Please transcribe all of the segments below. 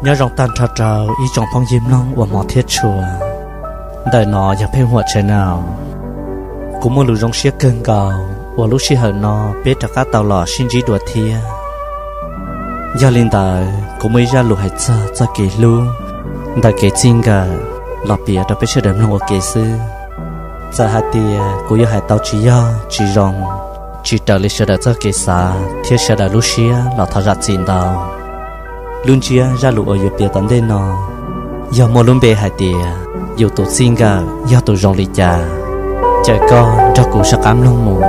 Nyob zoo tag nrho rau ib tsoom phooj ywg mloog uas hmov thiab tshua. Ntawm no yog Pheej Huam Channel. Kuv muaj lus zoo siab kawg nkaus uas lub sij hawm no peb rov qab tau los sib ntsib dua thiab. Yog li ntawd kuv muaj ib zaj lus hais txog txoj kev hlub ntawm kev txij nkawm los piav rau peb sawv daws mloog ua ke xwb. Txawm hais tias kuv yuav hais tau tsis yog tsis zoo, tsis raws li sawv daws txoj kev xav thiab sawv daws lub siab los thov zam txim ntau. Lub ntsiab zaj lus uas yuav piav tom ntej no yog muaj lub npe hais tias yus tus txij nkawm yog tus zoo li cas. Caw koj nrog kuv sab qab mloog mus.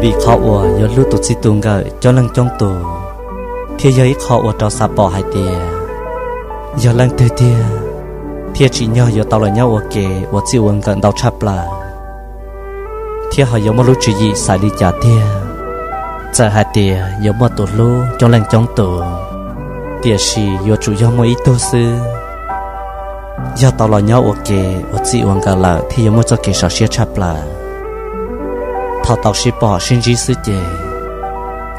Vim qhov uas yuav hlub tus txij tus nkawm coob leej coob tus thiaj yog ib qho ua rau xav pom hais tias yog leej twg tiag thiaj tsim nyog yuav tau los nyob ua ke ua txij ua nkawm ntau tshaj plaws, thiab ho yuav muaj lub tswv yim xaiv li cas tiag. Txawm hais tias yuav muaj tus hlub coob leej coob tus, tiam sis yuav tsum yog muaj ib tug xwb yog tau los nyob ua ke ua txij ua nkawm lawm thiaj yuav muaj txoj kev sov siab tshaj plaws. Thaum tau sib pom sib ntsib xwb ces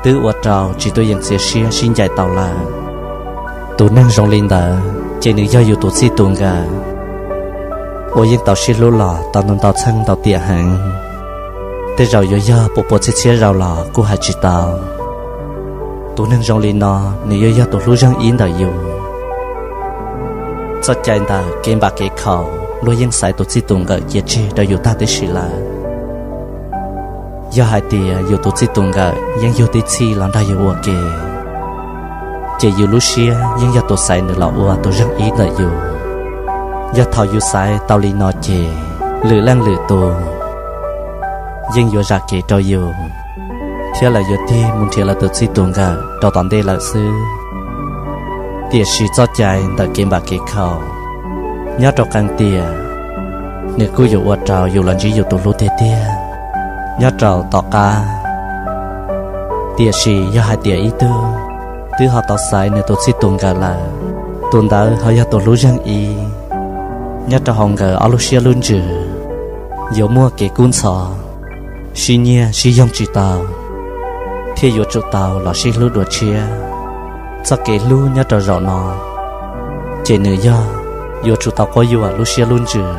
twb ua rau tsis tuaj yeem txias siab sib ncaim tau lawm. Tus neeg zoo li ntawd ces nws yog yus tus txij tus nkawm uas yeej tau sib hlub los tau ntau ntau txheej ntau tiam heev. Tej zaum yuav yog pua pua txhiab txhiab zaus los kuj hais tsis tau. Tus neeg zoo li no nws yuav yog tus hlub zeej ib ntawm yus. Txoj cai ntawm kev npam kev khaum luag yeej xaiv tus txij tus nkawm cia tseg rau yus tag tib si lawm. Yog hais tias yus tus txij tus nkawm yeej yug tib txhij los nrog yus ua ke, ces yus lub siab yeej yog tus xaiv nws los ua tus zeej ib ntawm yus. Yog thaum yus xaiv tau li no ces lwm leej lwm tus yeej yuav zam kev rau yus, thiab lawv yuav tig mus nrhiav lawv tus txij tus nkawm rau tom ntej lawm xwb. Tiam sis txoj cai ntawm kev npam kev khaum nyob rau qee tiam, nws kuj yuav ua rau yus los ntsib yus tus hlub tiag tiag nyob rau tom qab. Tiam sis yog hais tias ib tug twb ho tau xaiv nws tus txij tus nkawm lawm, tus ntawd ho yog tus hlub zeej ib, nyob rau hauv nkawd ob lub siab lub ntsws yuav muaj kev kub ntxhov, sib nyiag sib yoog tsis tau, thiaj yuav tsum tau los sib hlub dua tshiab. Txoj kev hlub nyob rau zaum no ces nws yog yuav tsum tau quab yuam lub siab lub ntsws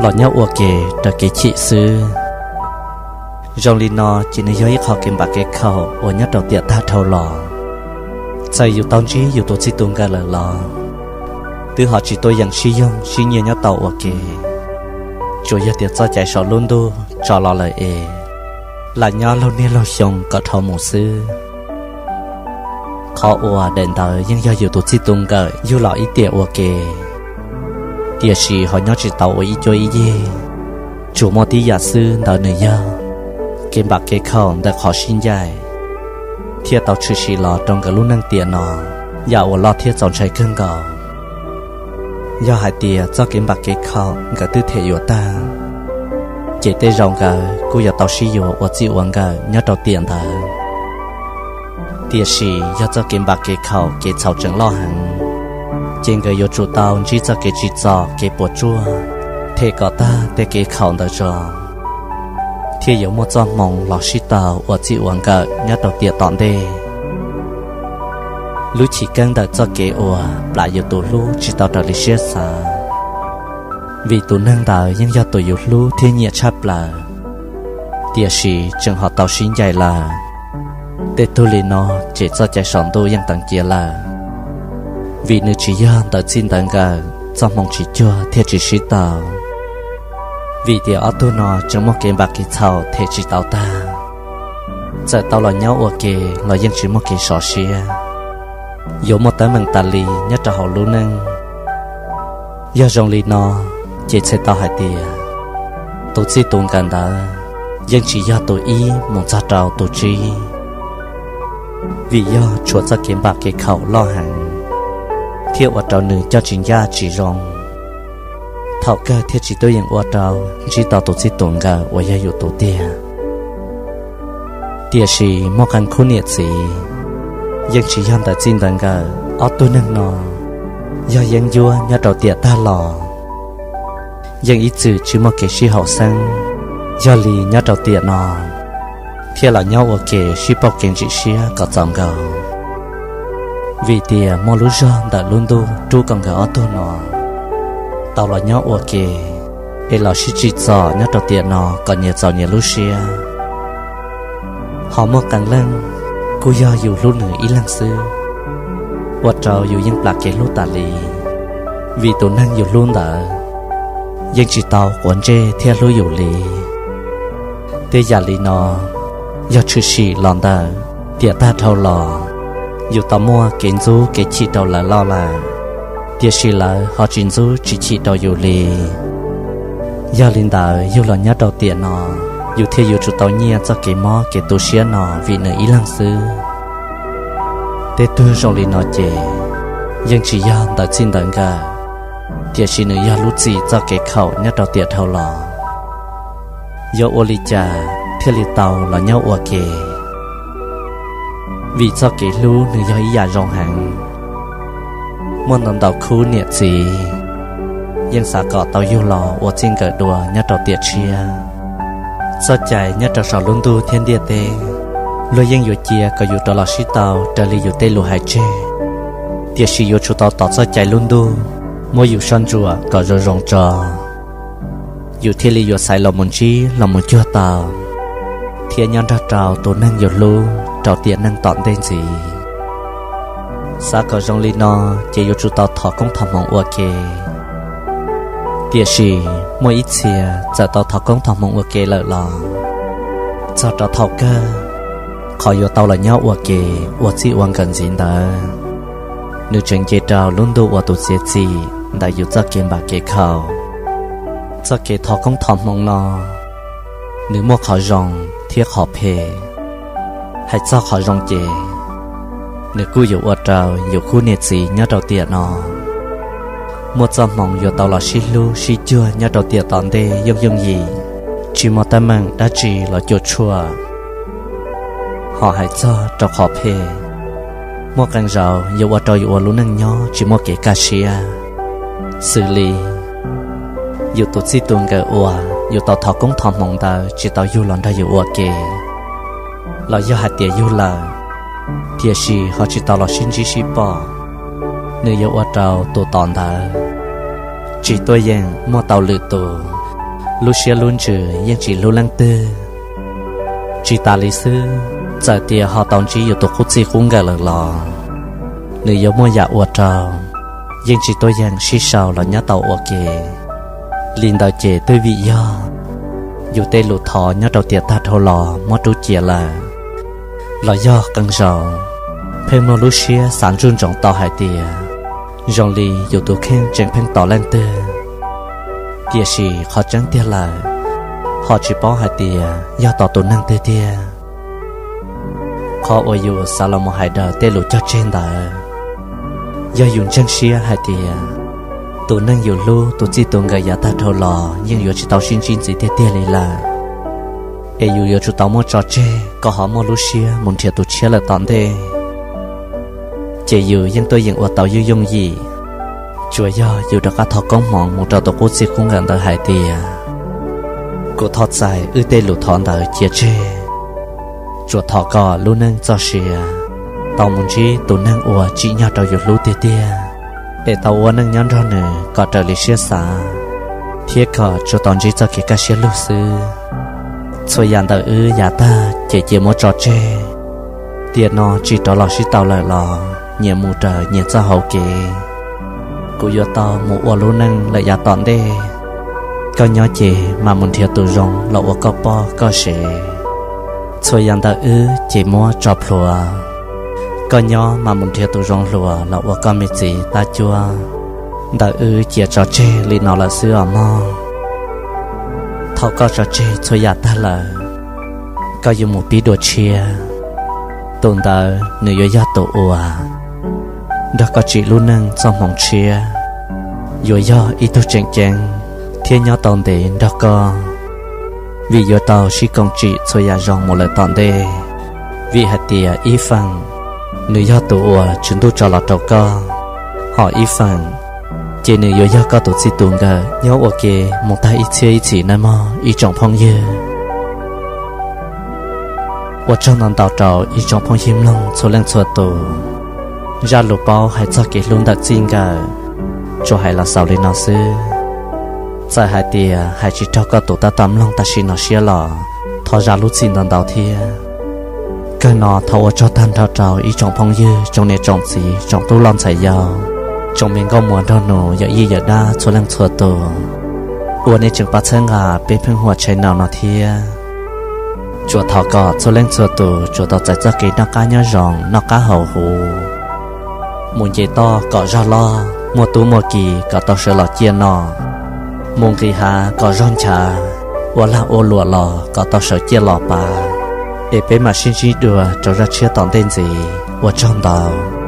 los nyob ua ke raws kev chim xwb. Zoo li no ces nws yog ib qho kev npam kev khaum uas nyob rau tiam tag dhau los. Txawm yus tau ntsib yus tus txij tus nkawm lawm los twb ho tsis tuaj yeem sib yoog sib nyiag nyob tau ua ke. Tsuas yog tias txoj cai saum lub ntuj tso los lawm es lam nyob laug niaj laug xyoo kom dhau mus xwb. Qhov uas daim ntawv yeej yog yus tus txij tus nkawm yug los ib tiam ua ke, tiam sis ho nyob tsis tau ua ib cuab ib yig. Tsuas muaj tib yam xwb ntawd nws yog kev npam kev khaum ntawm qhov sib ncaim thiaj tau tshwm sim los rau nkawd lub neej tiam no, yam uas loj thiab txaus ntshai kawg nkaus. Yog hais tias txoj kev npam kev khaum nkawd twb them yuav tag, ces tej zaum nkawd kuj yuav tau sib yuav ua txij ua nkawm nyob rau tiam ntawd. Tiam sis yog txoj kev npam kev khaum kev txhaum tseem loj heev, ces nkawd yuav tsum tau ntsib txoj kev tsim txom kev puas tsuaj, them kom tag tej kev khaum ntawd tso, thiaj yuav muaj txoj hmoov los sib tau ua txij ua nkawm nyob rau tiam tom ntej. Lub chiv keeb ntawm txoj kev uas plam yus tus hlub tsis tau raws li siab xav, vim tus neeg ntawd yeej yog tus yus hlub thiab nyiam tshaj plaws, tiam sis tseem ho tau sib ncaim lawm. Tej tug li no ces txoj cai saum ntuj yeej teev cia lawm, vim nws tsis yog ntawv txij ntawv nkawm, txoj hmoo tsis cuag thiaj tsis sib tau. Vim tias ob tug no tseem muaj kev npam kev txhaum them tsis tau tag, txawm tau los nyob ua ke los yeej tsis muaj kev sov siab, yuav muaj teeb meem tas li nyob rau hauv lub neej. Yog zoo li no, ces txhais tau hais tias tus txij tus nkawm ntawd yeej tsis yog tus ib mus txog rau tus tsib, vim yog tshuav txoj kev npam kev khaum loj heev, thiaj ua rau nws coj tsis ncaj tsis zoo, thaum kawg thiaj tsis tuaj yeem ua rau ntsib tau tus txij tus nkawm uas yog yus tus tiag. Tiam sis muaj qee khub niam txiv, yeej tsis yog ntawv txij ntawv nkawm, ob tug neeg no yog yeeb ncuab nyob rau tiam tag los, yeej ib txwm tsis muaj kev sib haum xeeb. Yog li nyob rau tiam no, thiaj los nyob ua ke sib pauj kev ntsim siab kom txaus nkaus. Vim tias muaj lub zog ntawm lub ntuj rub kom nkawd ob tug no tau los nyob ua ke, es los sib tsim txom nyob rau tiam no kom nyias txaus nyias lub siab. Ho muaj qee leej kuj yog yus hlub nws ib leeg xwb, ua rau yus yeej plam kev hlub tas li, vim tus neeg yus hlub ntawd yeej tsis tau quav ntsej thiab hlub yus li. Tej yam li no yog tshwm sim los ntawm tiam tag dhau los, yus tau muaj kev ntxub kev chim rau lawv loj lawm, tiam sis lawv ho tsis ntxub tsis chim rau yus li. Yog li ntawd yug los nyob rau tiam no, yus thiaj yuav tsum tau nyiaj txoj kev mob kev tu siab no vim nws ib leeg xwb. Tej tug zoo li no ces yeej tsis yog ntawm txij ntawm nkawm, tiam sis nws yog lub txim txoj kev khaum nyob rau tiam dhau los. Yuav ua li cas thiaj li tau los nyob ua ke? Vim txoj kev hlub nws yog ib yam zoo heev. Muaj ntau ntau khub niam txiv yeej xav kom tau yug los ua txij nkawm dua nyob rau tiam tshiab. Txoj cai nyob rau saum lub ntuj thiab ntiaj teb, luag yeej yuav cia kom yus rov los sib tau raws li yus tej lus hais tseg. Tiam sis yuav tsum tau tos txoj cai lub ntuj muab yus soj ntsuam kom zoo zoo tso, yus thiaj li yuav xaiv los mus ntsib los mus cuag tau, thiab nyob nrog rau tus neeg yus hlub rau tiam neej tom ntej ntxiv. Xav kom zoo li no ces yuav tsum tau thov koob thov hmoov ua ke. Tiam sis muaj ib txhia txawm tau thov koob thov hmoov ua ke lawm los, txog rau thaum kawg, qhov yuav tau los nyob ua ke ua txij ua nkawm ntxiv ntawd, nws tseem nce rau lub ntuj ua tus txiav txim ntawm yus txoj kev npam kev khaum. Txoj kev thov koob thov hmoov no, nws muaj qhov zoo thiab qhov phem. Hais txog qhov zoo ces, nws kuj yuav ua rau yus khub niam txiv nyob rau tiam no muaj txoj hmoov yuav tau los sib hlub sib cuag nyob rau tiam tom ntej yooj yooj yim, tsis muaj teeb meem dab tsi los cuam tshuam. Ho hais txog rau qhov phem, muaj qee zaus yuav ua rau yus ua lub neej nyob tsis muaj kev kaj siab, xws li yus tus txij tus nkawm uas yus tau thov koob thov hmoov ntawd tsis tau yug los nrog yus ua ke, los yog hais tias yug lawm, tiam sis ho tsis tau los sib ntsib sib pom, nws yuav ua rau tus tom ntawd tsis tuaj yeem muaj tau lwm tus, lub siab lub ntsws yeej tsis hlub leej twg. Tsis tas li xwb, txawm tias ho tau ntsib yus tus qub txij qub nkawm lawm los, nws yuav muaj yam ua rau yeej tsis tuaj yeem sib sau los nyob tau ua ke. Li ntawd ces twb vim yog yus tej lus thov nyob rau tiam tag dhau los muab rub cia lawm, los yog qee zaus pheej muaj lub siab xav ntsuj ntsoov tau hais tias zoo li yus tus kheej tseem pheej tos leej twg, tiam sis qhov tseeb tiag lawm, ho tsis paub hais tias yog tos tus neeg twg tiag. Qhov uas yus xav los mus hais daws tej lus cog tseg ntawd, yog yus ntseeg siab hais tias tus neeg yus hlub tus txij tus nkawm yav tag dhau los yeej yuav tsis tau sib ntsib ntxiv tiag tiag li lawm, es yus yuav tsum tau muab tso tseg kom ho muaj lub siab mus nrhiav tus tshiab lawm tom ntej, ces yus yeej tuaj yeem ua tau yooj yooj yim. Tsuas yog yus rov qab thov koob hmoov mus rau tus qub txij qub nkawm ntawd hais tias, kuv thov txais wb tej lus thov ntawd cia tseg, tsuas thov kom lub neej txoj sia tau mus ntsib tus neeg uas tsim nyog rau yus hlub tiag tiag, es tau ua neej nyob nrog nws kom raws li siab xav, thiab kom tsuas tau ntsib txoj kev kaj siab lug xwb. Txhua yam ntawm wb yav tag ces cia muab tso tseg. Tiam no tsis rov los sib tau lawm los nyias mus raws nyias txoj hauv kev. Kuv yuav tau mus ua lub neej lawm yav tom ntej. Koj nyob ces mam mus nrhiav tus zoo los ua koj poj koj sev. Txhua yam ntawm wb ces muab tso plhuav. Koj nyob mam mus nrhiav tus zoo hluas los ua koj me txiv tab cuab. Ntawm wb cia tso tseg li no lawm xwb os mog. Thaum koj tso tseg txhua yam tag lawm, koj yuav mus pib dua tshiab. Tus ntawd nws yuav yog tus uas nrog koj tsim lub neej txoj hmoov tshiab, yuav yog ib tug tseem ceeb thiab nyob tau ntev nrog koj, vim yuav tau sib koom tsim txhua yam zoo mus lawm tom ntej. Vim hais tias ib feem, nws yog tus uas Tswv Ntuj tso los rau koj, ho ib feem, ces nws yuav yog koj tus txij tus nkawm nyob ua ke mus tag ib txhiab ib txhis nawb mog ib tsoom phooj ywg. Ua tsaug ntau ntau rau ib tsoom phooj ywg mloog txhua leej txhua tus. Zaj lus paub hais txog kev hlub ntawm txij nkawm tsuas hais los xaus li no xwb. Txawm hais tias hais tsis raug koj tus tab tom mloog tam sim no siab los thov zam lub txim ntau ntau thiab. Kawg no thov ua tsaug tag nrho rau ib tsoom phooj ywg, tsoom niam tsoom txiv, tsoom tub loj ntxhais yau, tsoom me nkauj muam nraug nus, yawm yij yawm dab txhua leej txhua tus uas nej tseem pab txhawb nqa peb Pheej Huam channel no thiab. Tsuas thov kom txhua leej txhua tus tsuas tau txais txoj kev noj qab nyob zoo, noj qab haus huv, mus nce toj kom zog loj, muaj tub muaj ki kom tau sawv los ciaj noj, mus nqis hav kom zog nchav, ua lag ua luam los kom tau sawv ciaj los pab. Es peb mam sib ntsib dua rau zaj tshiab tom ntej ntxiv, ua tsaug ntau.